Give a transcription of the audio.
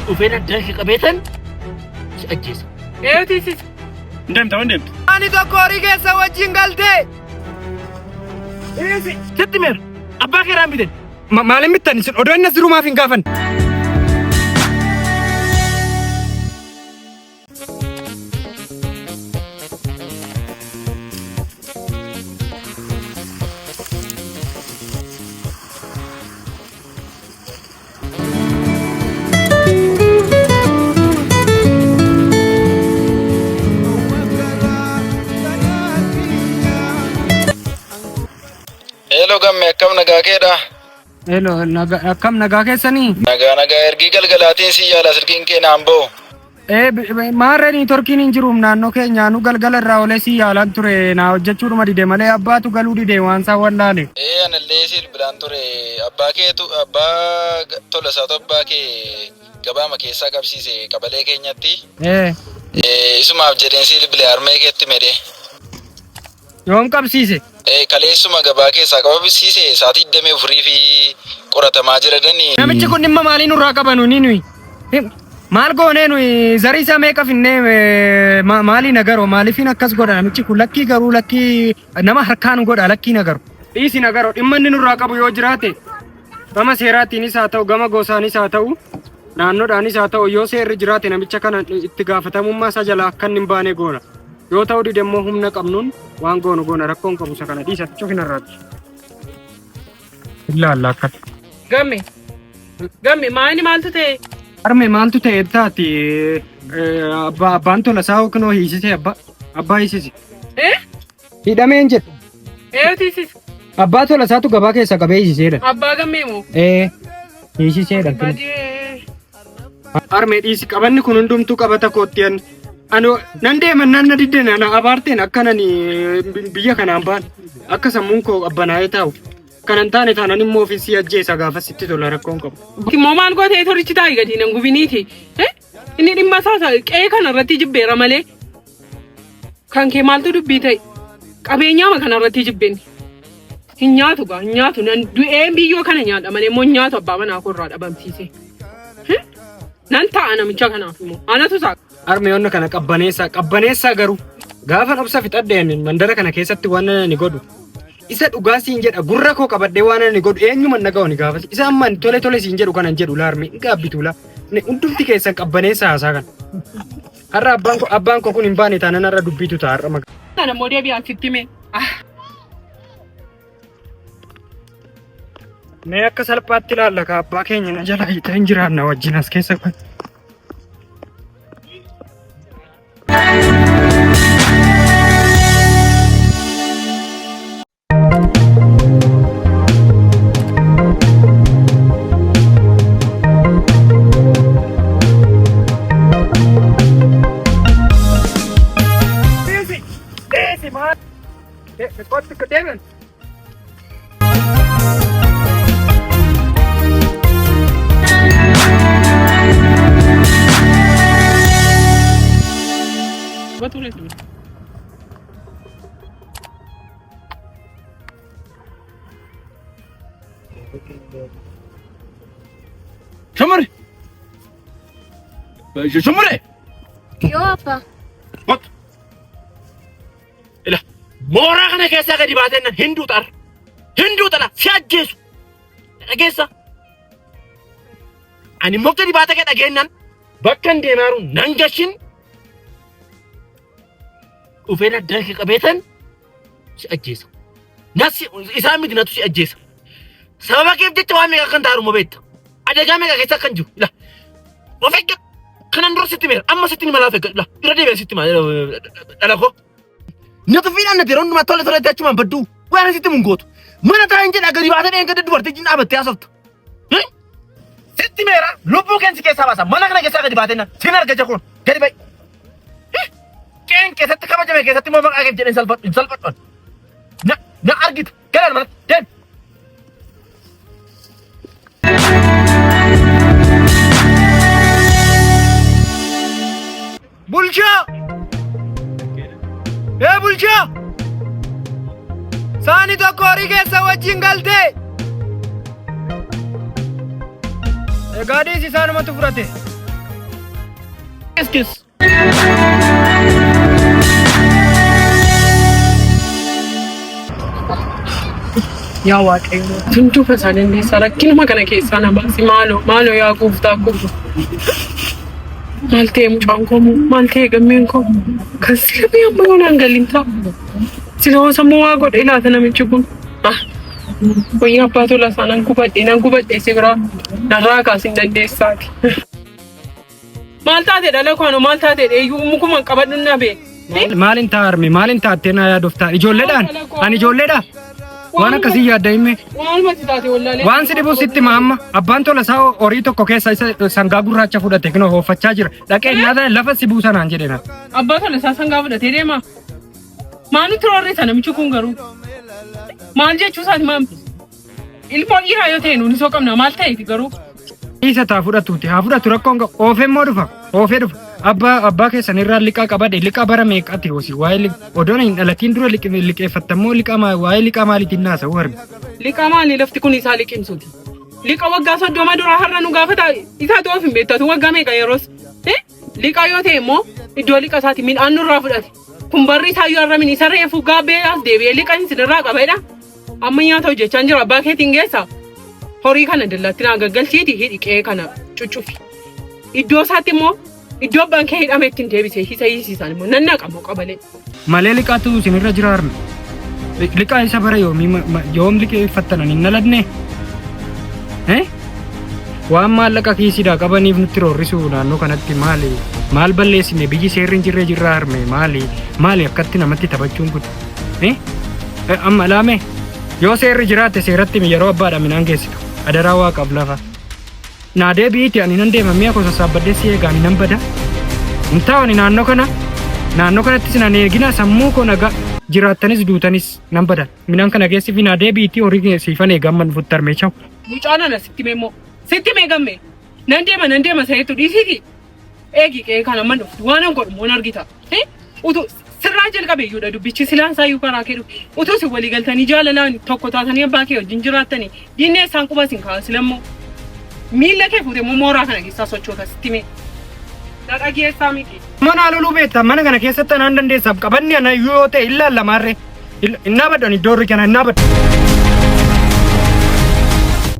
Dhufee adda kee qabeetan si ajjeesa. Eeyooti hiisisa. Hin deemta moo hin deemtu? Ani tokko horii keessa wajjin galtee. Sitti meera. Abbaa kee irraan biten. Maaliin bittan isin odoo inni as jiru maaf hin gaafan? Hello gamme akkam nagaa keedha? Hello, akkam nagaa keessanii? Nagaa nagaa ergii galgalaatiin si yaala silkiin kee naan ba'u. Ee, maarree niitorkiin hin jiru naannoo keenya nu galgala irraa olee si yaalaan ture naa hojjechuudhuma dide malee abbaatu galuu dide waan isaa wallaale. Ee anallee si bilbilaan ture abbaa keetu abbaa tolasaatu abbaa kee gabaama keessaa qabsiise qabalee keenyatti. Ee, Ee isumaaf jedheen si bilbile harmee keetti medhe. Yoom qabsiise? Ee kaleessuma gabaa keessaa qabsiise sa'aatii 24 fi qoratamaa jira dani. Namichi kun dhimma maalii nurraa qaba nuyi nuyi? Maal goonee nuyi zarii isaa meeqa finnee maalii nagaroo maaliifin akkas godha namichi kun lakkii garuu lakkii nama harkaan godha lakkii nagaru. Dhiisi nagaroo dhimma inni nurraa qabu yoo jiraate gama seeraatiinis haa ta'u gama gosaanis haa ta'u naannoodhaanis haa ta'u yoo seerri jiraate namicha kana itti gaafatamummaa isaa jalaa akka inni hin baane goona. Yoo ta'uu dide immoo humna qabnuun waan goonu goona rakkoon qabu isa kana dhiisa cufina irraati. Ilaalla akkati. Gamme. Gamme maayini maaltu ta'e? Harme maaltu ta'e taati abbaan tola isaa yookiin hiisise abbaa hiisise. Eh? Hidhameen jedhu. Eeyooti hiisise. Abbaa tola isaatu gabaa keessa qabee hiisiseedha. Abbaa gammee moo? Ee hiisiseedha. Badii. Harmee dhiisi qabanni kun hundumtuu qabata kootti an ano nan deeman nan na didden ana abaarteen akka nani biyya kanaan baan akka sammuun koo qabbanaa'ee taa'u kanan taane taanan immoo ofiin si ajjeesa gaafa sitti tola rakkoon qabu. Immoo maal gootee torichi taa'i gadi nan gubiniiti. Eh? Inni dhimma isaa qe'ee kana irratti jibbeera malee. Kan kee maaltu dubbii ta'e? Qabeenyaama kana irratti jibbeenni. Hin nyaatu gaa hin nyaatu nan du'een biyyoo kana nyaadha malee immoo hin nyaatu abbaa manaa koo irraa dhabamsiise. Nan ta'a namicha kanaaf immoo anatu isaa. Harmeewwan kana qabbaneessaa qabbaneessaa garuu gaafa obsa fixadheen mandara kana keessatti waan ani godhu isa dhugaa siin jedha gurra koo qabadhee waan ani godhu eenyuman dhaga'u ni gaafas isa amma ani tole tole siin jedhu kanan jedhu laa harmee hin gaabbitu laa hundumti keessan qabbaneessaa haasaa kana. Har'a abbaan koo kun hin baane taanan har'a dubbiitu ta'a har'a magaa. Kana immoo deebi'aa sitti hime. Mee akka salphaatti ilaalla ka abbaa keenya na jala hiitee hin jiraanna wajjin as keessa kun. Dhiisi! Dhiisi maal? Kottu deebiin. Shumure! Shumure! Yoo abbaa. Kottu. Ila mooraa kana keessaa gadi baatee nan hinduu xara. Hinduu xala si ajjeesu. Dhageessa. Ani immoo gadi baatee kee dhageennan bakka hin deemaaru nan gashin dhufee adda kee qabeetan si ajjeesa. Nasi isaan miti natu si ajjeesa. Sababa keef jecha waan meeqa kan taaru beekta. Adagaa meeqa keessa kan jiru. Ila of eeggadhu. Kanan dura sitti meera amma sitti ni malaa of eeggadhu. Ila irra deebi'ee sitti maa dhala koo. Natu fiidhaan nati yeroo hundumaa tole toletti achumaan badduu waan sitti mungootu. Mana taa'in jedha gadi baatee dheengadda dubartii jin dhaabattee haasoftu. Sitti meera lubbuu keen si keessaa baasa mana kana keessaa gadi baatee na sin arga jakoon gadi ba'i. Qeen keessatti kabajame keessatti immoo maqaa keef jedheen salphadhu hin salphadhu. Na na argita galaan manatti deemi. Bulchaa! Ee bulchaa! Saani tokko horii keessa wajjin galtee! Egaa dhiisi isaanumatu fudhate. Kiskis. Yaa Waaqayyo, hunduma isaa dandeessaa rakkinuma kana keessaa na baasi maaloo maaloo yaa gooftaa koo. Maal ta'e mucaan koo moo? Maal ta'e gammeen koo? Kan sila bee amma yoonaan galiin ta'a. Sila hoo sammuu waa godhee laata namichi kun? Ah, wayyaa abbaa tola isaa nan gubadhe nan gubadhe si biraa narraa kaasin dandeessaati. Maal taate dhala koo anoo maal taate eeyyuu mukuma qabadhu na bee. Maalin ta'a harme maalin taattee naa yaadoftaa ijoolleedhaan ani ijoolleedha waan akkasii yaadda himme. Maaluma si taate wallaalee. Waan si dhibu sitti hima amma abbaan tola isaa horii tokko keessa isa sangaa gurraacha fudhate kinoo hooffachaa jira dhaqee nyaata lafa si buusa naan jedhe na. Abbaa tola isaa sangaa fudhatee deema. Maal nutti roorrisa namichi kun garuu? Maal jechuu isaati maal? Ilmoo dhiiraa yoo ta'e nuuni soo qabna maal ta'eeti garuu? Dhiisa taa fudhatuuti haa fudhatu rakkoon qabu oofee immoo dhufa oofee dhufa abbaa abbaa keessan irraa liqaa qabadhe liqaa bara meeqati hosi waa'ee odoon hin dhalatiin dura liqeeffattammoo liqaa waa'ee liqaa maaliitiin naasa'u harme. Liqaa maali lafti kun isaa liqimsuuti? Liqa waggaa 30 duraa har'a nu gaafata isaa ta'uuf hin beektatu waggaa meeqa yeroos? Liqaa yoo ta'e immoo iddoo liqa isaati midhaan nurraa fudhate. Kun barri isaa yoo har'a min isa reefu gaabbee as deebi'ee liqa isinirraa qabeedha. Amma nyaata hojjechaa hin jiru abbaa keetiin geessa. Horii kana dallatti naa gaggalchiiti hidhi qe'ee kana cuccufi. Iddoo isaatti immoo iddoo abbaan kee hidhame ittiin deebisee isa hiisisan immoo nan naqa immoo qabalee. Malee liqaatu isinirra jira harme. Liqaa isa bara yoomii yoom liqeeffattan ani hin dhaladne? Eh? Waan maallaqa kiisiidhaa qabaniif nutti roorrisu naannoo kanatti maali? Maal balleessine biyyi seerri hin jirre jirra harme maali? Maali akkatti namatti taphachuun kun? Eh? Amma laame yoo seerri jiraate seeratti himi yeroo abbaadha midhaan geessitu. Adaraa waaqaaf lafa. Naa deebi'iiti ani nan deema mi'a koo sassaabbadhee si eega ani nan bada. Hin taa'u ani naannoo kana naannoo kanattis nan eegina sammuu koo nagaa jiraattanis duutanis nan bada. Midhaan kana geessifi naa deebi'iiti horii kee siifan eega amma dhufutti harmee chaw. Mucaan ana sitti mee immoo sitti mee gamme nan deema nan deema sayeetu dhiisiiti eegi qe'ee kana amma dhuftu waan an godhu immoo hin argita. Utuu sirraa jalqabe iyyuudha dubbichi silaan isaayyuu karaa kee dhufe utuu isin walii galtanii jaalalaan tokko taatanii abbaa kee wajjin jiraattanii diinni isaan quba isin kaa'a silammoo miilla kee fuute immoo mooraa kana keessaa sochoota sitti mee na dhageessaa miti. Mana loluu beekta mana kana keessatti anaan dandeessaaf qabanni ana yoo ta'e hin laallamaarree hin dhaabadhu ani iddoo horii kana hin dhaabadhu.